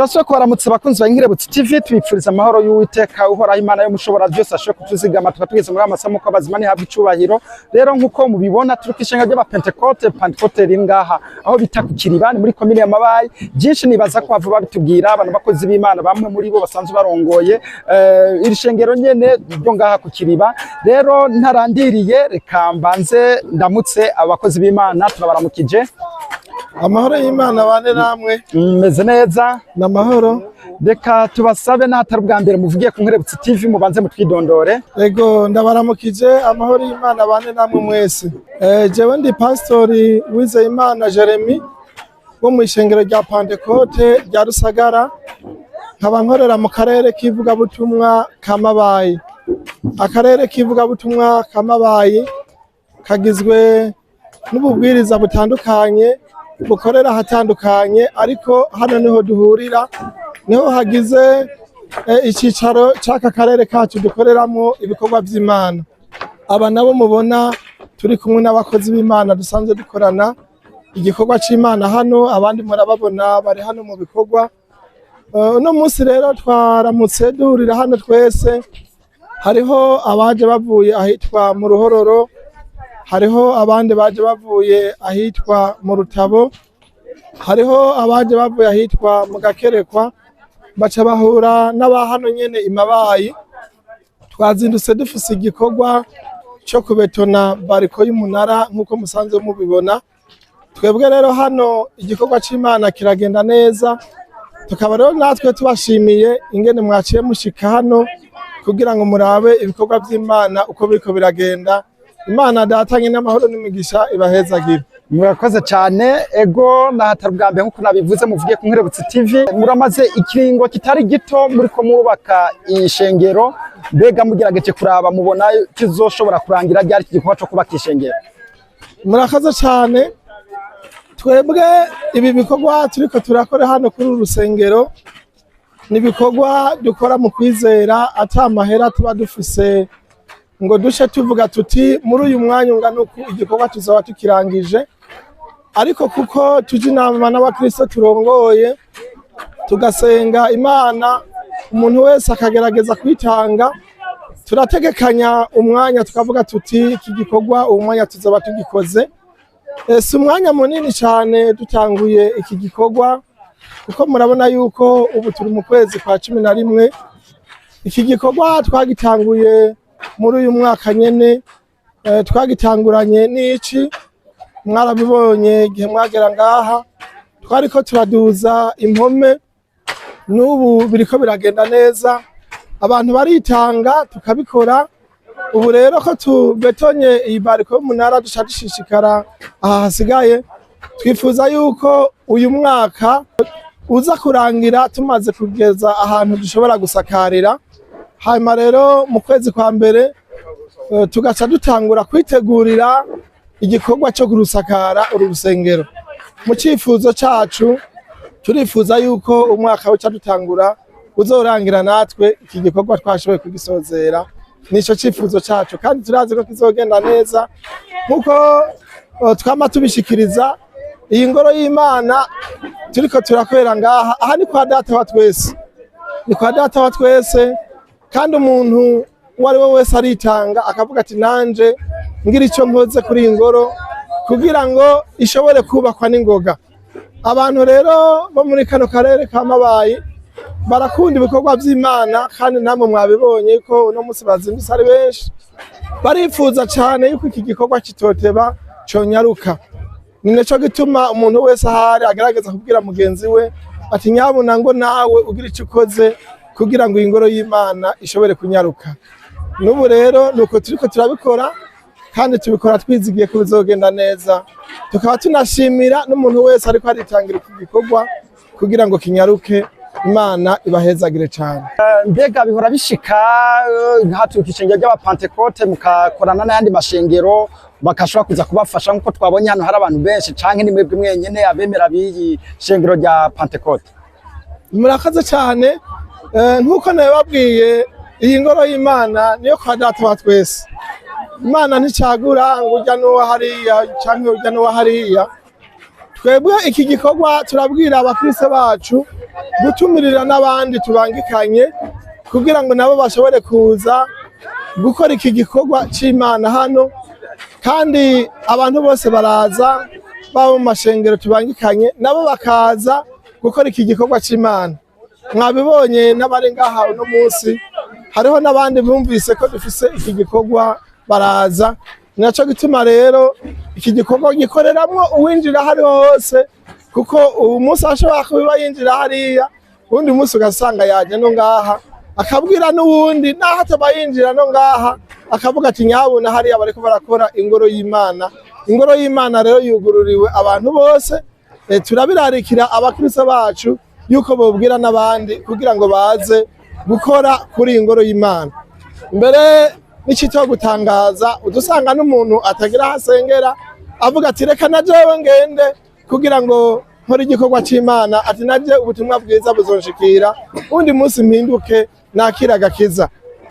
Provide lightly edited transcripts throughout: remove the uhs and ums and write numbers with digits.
Turasubira kubaramutsa abakunzi ba Inkirebutsi TV, tubipfuriza amahoro y'Uwiteka Uhoraho Imana yo mushobora byose ashobora kutuzigama, tukaba tugeze muri amasaha uko abazima ntihabwa icubahiro. Rero nk'uko mubibona, turi kw'ishenga ry'Abapentekote, Pentekote riri ngaha aho bita ku Kiriba, ni muri komine ya Mabayi. Byinshi nibaza ko bava babitubwira abantu bakozi b'Imana, bamwe muri bo basanzwe barongoye iri shengero nyene ryo ngaha ku Kiriba. Rero ntarandiriye, reka mbanze ndamutse abakozi b'Imana. Turabaramukije. Amahoro y'Imana bane namwe. Meze neza. Ni amahoro. Reka tubasabe, n'ahatari ubwa mbere muvugiye ku Nkerebutsi TV, mubanze mutwidondore. Ego, ndabaramukije, amahoro y'Imana bane namwe mwese. Jewe ndi Pastori Wizeyimana Jeremy wo mu ishengero rya Pantekote rya Rusagara, nkaba nkorera mu karere k'ivugabutumwa ka Mabayi. Akarere k'ivugabutumwa ka Mabayi kagizwe n'ububwiriza butandukanye bukorera ahatandukanye, ariko hano niho duhurira, niho hagize icicaro c'aka karere kacu dukoreramo ibikorwa vy'Imana. Aba nabo mubona turi kumwe n'abakozi b'Imana dusanzwe dukorana igikorwa c'Imana hano, abandi murababona bari hano mu bikorwa. Uno munsi rero twaramutse duhurira hano twese. Hariho abaje bavuye ahitwa mu Ruhororo, hariho abandi baje bavuye ahitwa mu Rutabo, hariho abaje bavuye ahitwa mu Gakerekwa, baca bahura n'aba hano nyene imabayi. Twazindutse dufise igikorwa co kubetona bariko y'umunara nk'uko musanzwe mubibona. Twebwe rero hano igikorwa c'Imana kiragenda neza, tukaba rero natwe tubashimiye ingene mwaciye mushika hano kugira ngo murabe ibikorwa vy'Imana uko biriko biragenda. Imana datanye n'amahoro n'imigisha ibahezagire. Murakoze cyane. Ego, nahatari ubwa mbere nk'uko nabivuze muvugiye ku Nkerebutsi TV. Muramaze ikiringo kitari gito muriko murubaka ishengero. Mbega mugerageje kuraba, mubona kizoshobora kurangira ryari iki gikorwa co kubaka ishengero? Murakoze cyane. Twebwe ibi bikorwa turiko turakora hano kuri uru rusengero ni ibikorwa dukora mu kwizera, ata mahera tuba dufise ngo duce tuvuga tuti muri uyu mwanya ungana uku igikorwa tuzaba tukirangije, ariko kuko tuja inama n'abakristo turongoye, tugasenga Imana, umuntu wese akagerageza kwitanga, turategekanya umwanya tukavuga tuti iki gikorwa uwo mwanya tuzaba tugikoze. Si umwanya munini cyane dutanguye iki gikorwa, kuko murabona yuko ubu turi mu kwezi kwa 11. Iki gikorwa twagitanguye muri uyu mwaka nyene, twagitanguranye n'ici, mwarabibonye igihe mwagera ngaha, twariko turaduza impome. N'ubu biriko biragenda neza, abantu baritanga tukabikora. Ubu rero ko tubetonye iyi bariko y'umunara, duca dushishikara aha hasigaye. Twifuza yuko uyu mwaka uza kurangira tumaze kugeza ahantu dushobora gusakarira, hanyuma rero mu kwezi kwa mbere tugaca dutangura kwitegurira igikorwa cyo kurusakara uru rusengero. Mu cyifuzo cacu turifuza yuko umwaka uca dutangura uzorangira natwe iki gikorwa twashoboye kugisozera. Nico cyifuzo cacu, kandi turazi ko kizogenda neza nkuko twama tubishikiriza. Iyi ngoro y'Imana turiko turakorera ngaha, aha ni kwa Data wa twese, ni kwa Data wa twese, kandi umuntu uwo ari we wese aritanga akavuga ati nanje ngira icyo nkoze kuri iyi ngoro kugira ngo ishobore kubakwa n'ingoga. Abantu rero bo muri kano karere ka Mabayi barakunda ibikorwa vy'Imana, kandi namwe mwabibonye ko uno munsi bazindutse ari benshi, barifuza cane yuko iki gikorwa kitoteba, conyaruka. Ni naco gituma umuntu wese ahari agerageza kubwira mugenzi we ati nyabuna ngo nawe ugira ico ukoze kugira ngo iyi ngoro y'Imana ishobore kunyaruka. N'ubu rero nuko turiko turabikora, kandi tubikora twizigiye ko bizogenda neza, tukaba tunashimira n'umuntu wese ariko aritangira iki gikorwa kugira ngo kinyaruke. Imana ibahezagire cane. Mbega bihora bishika haturuka ishengero ry'Abapantekote mukakorana n'ayandi mashengero bakashobora kuza kubafasha, nk'uko twabonye hano hari abantu benshi, canke ni mwebwe mwenyene abemera b'iyi shengero rya Pantekote? Murakoze cyane. Nk'uko nabibabwiye, iyi ngoro y'Imana niyo kwa Data wa twese. Imana nticagura ngo ujya n'uwa hariya canke ujya n'uwa hariya. Twebwe iki gikorwa turabwira abakristo bacu. Gutumirira n'abandi tubangikanye kugira ngo nabo bashobore kuza gukora iki gikorwa c'Imana hano. Kandi abantu bose baraza, baba mu mashengero tubangikanye, nabo bakaza gukora iki gikorwa c'Imana. Mwabibonye n'abari ngaha uno munsi, hariho n'abandi bumvise ko dufise iki gikorwa baraza. Ni naco gituma rero iki gikorwa gikoreramwo uwinjira hariho hose, kuko uwu munsi ashobora kuba yinjira hariya, uwundi munsi ugasanga yaje no ngaha, akabwira n'uwundi naho ataba yinjira no ngaha, akavuga ati: "Nyabuna hariya bariko barakora ingoro y'Imana." Ingoro y'Imana rero yugururiwe abantu bose. Turabirarikira abakristo bacu yuko bobwira n'abandi kugira ngo baze gukora kuri iyi ngoro y'Imana. Mbere n'icito gutangaza, udusanga n'umuntu atagira aho asengera avuga ati: "Reka na jewe ngende kugira ngo nkore igikorwa c'Imana," ati: "Naje ubutumwa bwiza buzonshikira, undi munsi mpinduke nakira agakiza."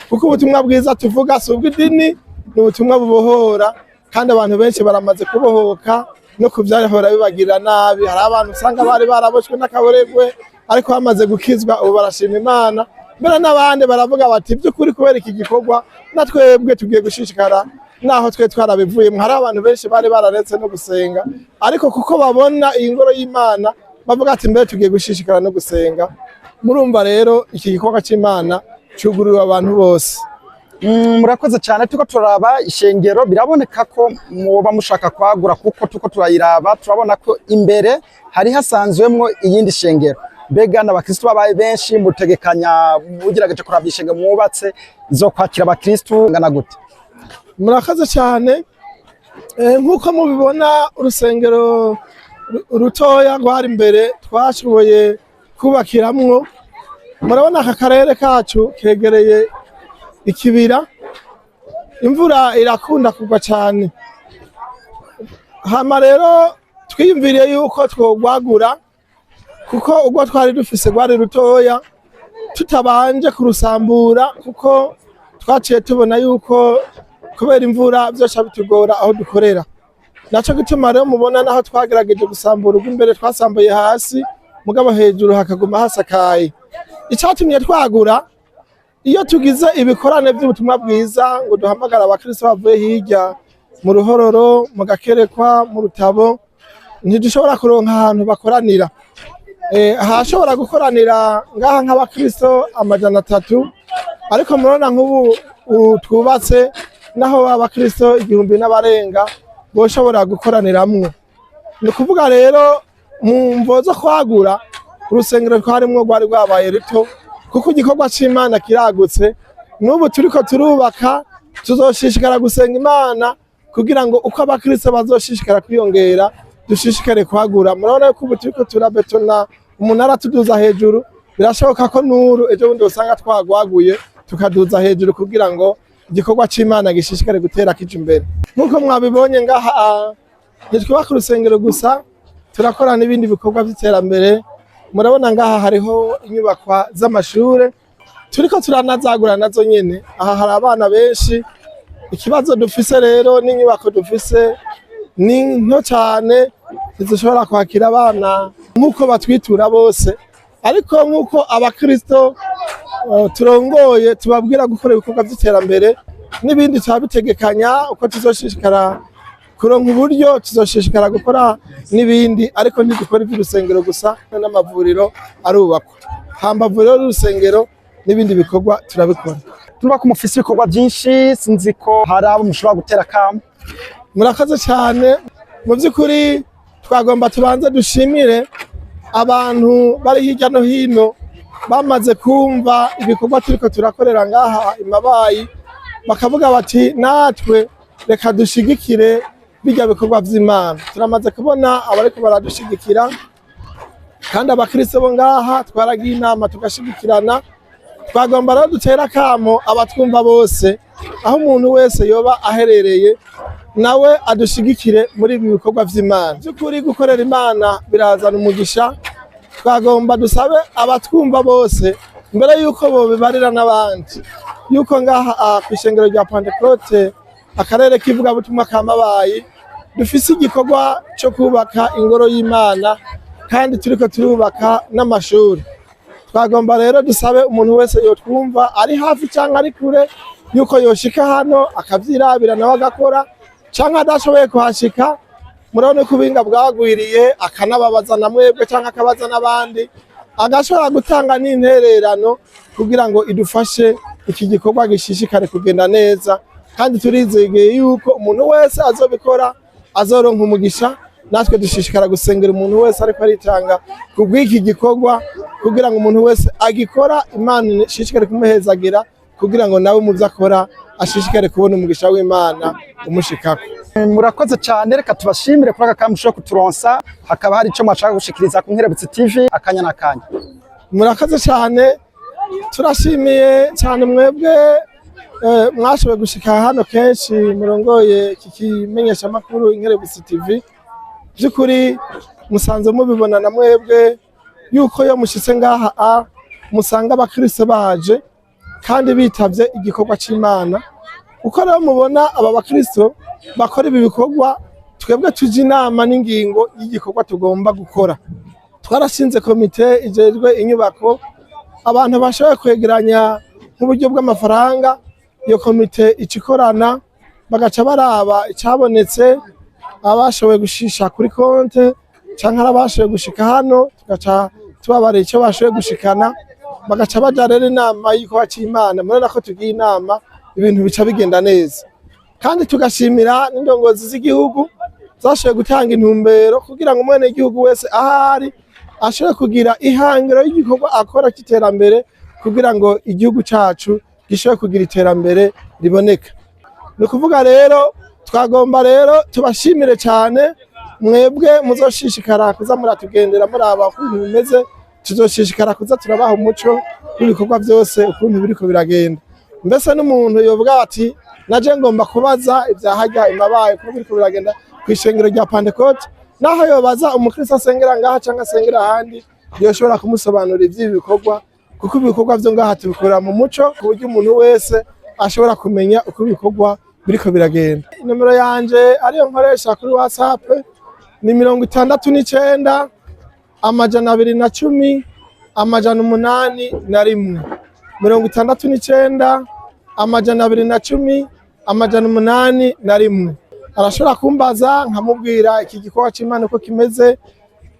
Kuko ubutumwa bwiza tuvuga si ubw'idini, ni ubutumwa bubohora, kandi abantu benshi baramaze kubohoka no kuvyahora bibagirira nabi. Hari abantu usanga bari baraboshwe n'akaboregwe, ariko bamaze gukizwa ubu barashima Imana. Mbere n'abandi baravuga bati: "By'ukuri kubera iki gikorwa na twebwe tugiye gushishikara naho twe twarabivuyemo." Hari abantu benshi bari bararetse no gusenga, ariko kuko babona iyi ngoro y'Imana bavuga ati: "Mbere tugiye gushishikara no gusenga." Murumva rero iki gikorwa c'Imana cugururiwe abantu bose. Murakoze cyane. Turiko turaraba ishengero, biraboneka ko mwoba mushaka kwagura, kuko turiko turayiraba turabona ko imbere hari hasanzwemwo iyindi shengero. Mbega n'abakristu babaye benshi, mutegekanya, mugerageje kuraba ishengero mwubatse, izokwakira abakristu ngana gute? Murakoze cyane. Nk'uko mubibona, urusengero rutoya rwari imbere twashoboye kubakiramwo. Murabona aka karere kacu kegereye ikibira, imvura irakunda kugwa cyane. Hama rero twiyumviriye yuko twogwagura, kuko urwo twari dufise rwari rutoya, tutabanje kurusambura, kuko twaciye tubona yuko kubera imvura vyoca bitugora aho dukorera. Naco gituma rero mubona naho twagerageje gusambura urw'imbere, twasambuye hasi, mugabo hejuru hakaguma hasakaye. Icatumye twagura, iyo tugize ibikorane vy'ubutumwa bwiza ngo duhamagare abakristo bavuye hirya mu Ruhororo, mu Gakerekwa, mu Rutabo, ntidushobora kuronka ahantu bakoranira. Hashobora gukoranira ngaha nk'abakristo 300, ariko murabona nk'ubu ubu twubatse, naho abakristo 1000 n'abarenga boshobora gukoraniramwo. Ni ukuvuga rero mu mvo zo kwagura urusengero twarimwo rwari rwabaye ruto, kuko igikorwa c'Imana kiragutse. N'ubu turiko turubaka, tuzoshishikara gusenga Imana kugira ngo uko abakristo bazoshishikara kwiyongera dushishikare kwagura. Murabona ko ubu turiko turabetona umunara tuduza hejuru. Birashoboka ko nuru ejo bundi usanga twagwaguye tukaduza hejuru, kugira ngo igikorwa c'Imana gishishikare gutera kija imbere. Nk'uko mwabibonye ngaha, ntitwubaka urusengero gusa, turakora n'ibindi bikorwa vy'iterambere. Murabona ngaha hariho inyubakwa z'amashure, turiko turanazagura nazo nyene. Aha hari abana benshi. Ikibazo dufise rero n'inyubako dufise ni nto cane, ntizishobora kwakira abana nk'uko batwitura bose. Ariko nk'uko abakristo turongoye tubabwira gukora ibikorwa vy'iterambere n'ibindi, turabitegekanya uko tuzoshishikara kuronka uburyo, tuzoshishikara gukora n'ibindi. Ariko ntidukora ivy'urusengero gusa, n'amavuriro arubakwa hambavu rero y'urusengero, n'ibindi bikorwa turabikora. Turumva ko mufise ibikorwa byinshi, sinzi ko hari abo mushobora gutera akamo. Murakoze cyane. Mu by'ukuri twagomba tubanze dushimire abantu bari hirya no hino bamaze kumva ibikorwa turiko turakorera ngaha imabayi, bakavuga bati: "Natwe reka dushigikire bijya bikorwa vy'Imana." Turamaze kubona abariko baradushigikira, kandi abakristo bo ngaha twaragiye inama tugashigikirana. Twagomba rero dutera akamo abatwumva bose, aho umuntu wese yoba aherereye, nawe adushigikire muri ibi bikorwa vy'Imana. By'ukuri gukorera Imana birazana umugisha. Twagomba dusabe abatwumva bose, mbere yuko bobibarira n'abandi, yuko ngaha kw'ishengero rya Pantekote, akarere k'ivugabutumwa ka Mabayi, dufise igikorwa co kubaka ingoro y'Imana, kandi turiko turubaka n'amashuri. Twagomba rero dusabe umuntu wese yotwumva ari hafi cyangwa ari kure yuko yoshika hano akavyirabira nawe agakora, canke adashoboye kuhashika, murabona ko ubuhinga bwagwiriye, akanababaza na mwebwe canke akabaza n'abandi, agashobora gutanga n'intererano kugira ngo idufashe iki gikorwa gishishikare kugenda neza. Kandi turizegeye yuko umuntu wese azobikora azoronka umugisha. Natwe dushishikara gusengera umuntu wese ariko aritanga kubw'iki gikorwa, kugira ngo umuntu wese agikora Imana ishishikare kumuhezagira, kugira ngo nawe mu byo akora ashishikare kubona umugisha w'Imana umushikako. Murakoze cyane, reka tubashimire kuri aka kanya mushobora kuturonsa. Hakaba hari ico mwashaka gushikiriza ku Nkerebutsi TV, akanya n'akanya. Murakoze cyane, turashimiye cyane mwebwe mwashoboye gushika hano kenshi, murongoye iki kimenyeshamakuru Inkerebutsi TV. By'ukuri musanze mubibona na mwebwe yuko iyo mushitse ngaha musanga abakristo baje kandi bitavye igikorwa c'Imana. Uko rero mubona aba bakristo bakora ibi bikorwa, twebwe tuja inama n'ingingo y'igikorwa tugomba gukora. Twarashinze komite ijejwe inyubako, abantu bashoboye kwegeranya nk'uburyo bw'amafaranga, iyo komite ica ikorana, bagaca baraba icabonetse, abashoboye gushisha kuri konte canke abashoboye gushika hano, tugaca tubabara icyo bashoboye gushikana, bagaca baja rero inama y'igikorwa c'Imana. Murabona ko tugiye inama, ibintu bica bigenda neza. Kandi tugashimira n'indongozi z'igihugu zashoboye gutanga intumbero kugira ngo umwenegihugu wese ahari ashobore kugira ihangiro y'igikorwa akora cy'iterambere, kugira ngo igihugu cacu gishobore kugira iterambere riboneka. Ni ukuvuga rero twagomba rero tubashimire cyane mwebwe muzoshishikara kuza muratugendera muraba ukuntu bimeze. Tuzoshishikara kuza turabaha umuco w'ibikorwa byose ukuntu biriko biragenda. Mbese n'umuntu yovuga ati naje ngomba kubaza ibya harya imabaye ukuntu biriko biragenda kw'ishengero rya Pantekote, naho yobaza umukristo asengera ngaha cyangwa asengera ahandi, yoshobora kumusobanurira ivy'ibi bikorwa, kuko ibikorwa vyo ngaha tubikora mu muco, ku buryo umuntu wese ashobora kumenya uko ibikorwa biriko biragenda. Inomero yanje ariyo nkoresha kuri WhatsApp ni 69 210 801, 69 210 801. Arashobora kumbaza nkamubwira iki gikorwa c'Imana uko kimeze,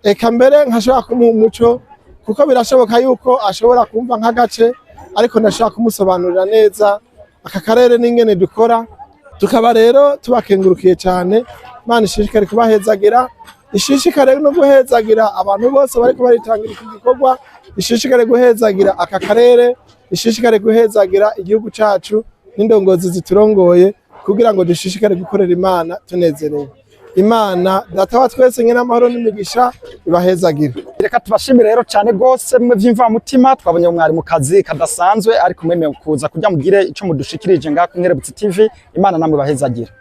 eka mbere nkashobora kumuha umuco, kuko birashoboka yuko ashobora kumva nk'agace, ariko ndashobora kumusobanurira neza aka karere n'ingene dukora. Tukaba rero tubakengurukiye cyane. Imana ishishikare kubahezagira, ishishikare no guhezagira abantu bose bariko baritangira iki gikorwa, ishishikare guhezagira aka karere, ishishikare guhezagira igihugu cacu n'indongozi ziturongoye, kugira ngo dushishikare gukorera Imana tunezerewe. Imana Data wa twese nyene amahoro n'imigisha ibahezagire. Reka tubashimire rero cyane gose mwe vy'imvamutima. Twabonye mwari mu kazi kadasanzwe, ariko mwemeye kuza kugira mugire ico mudushikirije ngaha ku Nkerebutsi TV. Imana namwe bahezagira.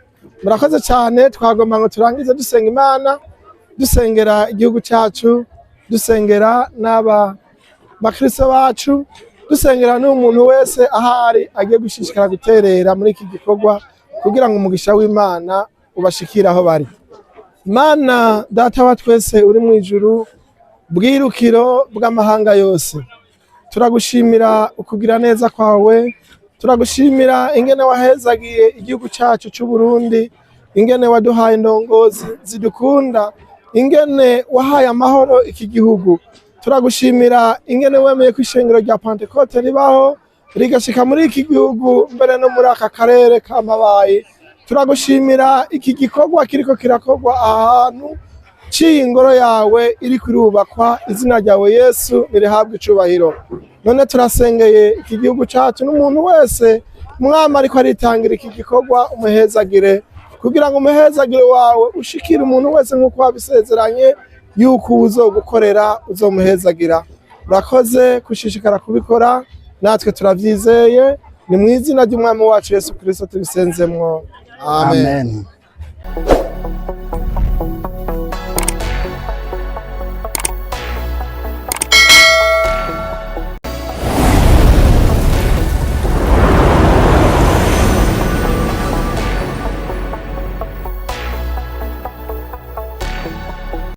Murakoze cyane. Twagomba ngo turangize dusenga Imana, dusengera igihugu cyacu, dusengera n'aba bakristo bacu, dusengera n'umuntu wese ahari agiye gushishikara guterera muri iki gikorwa, kugira ngo umugisha w'Imana ubashikire aho bari. Mana Data wa twese uri mu ijuru, bwirukiro bw'amahanga yose, turagushimira ukugira neza kwawe, turagushimira ingene wahezagiye igihugu cyacu cy'u Burundi, ingene waduhaye indongozi zidukunda, ingene wahaye amahoro iki gihugu. Turagushimira ingene wemeye ko ishengero rya Pantekote ribaho rigashika muri iki gihugu, mbere no muri aka karere k'Amabayi. Turagushimira iki gikorwa kiriko kirakorwa ahantu ciyi ngoro yawe iri kurubakwa. Izina ryawe Yesu nirihabwe icubahiro. None turasengeye iki gihugu cacu n'umuntu wese Mwami ariko aritangira iki gikorwa, umuhezagire, kugira ngo umuhezagire wawe ushikire umuntu wese nk'uko wabisezeranye yuko uzogukorera uzomuhezagira. Urakoze kushishikara kubikora, natwe turavyizeye. Ni mu izina ry'Umwami wacu Yesu Kristo tubisenzemwo, amen. Amen.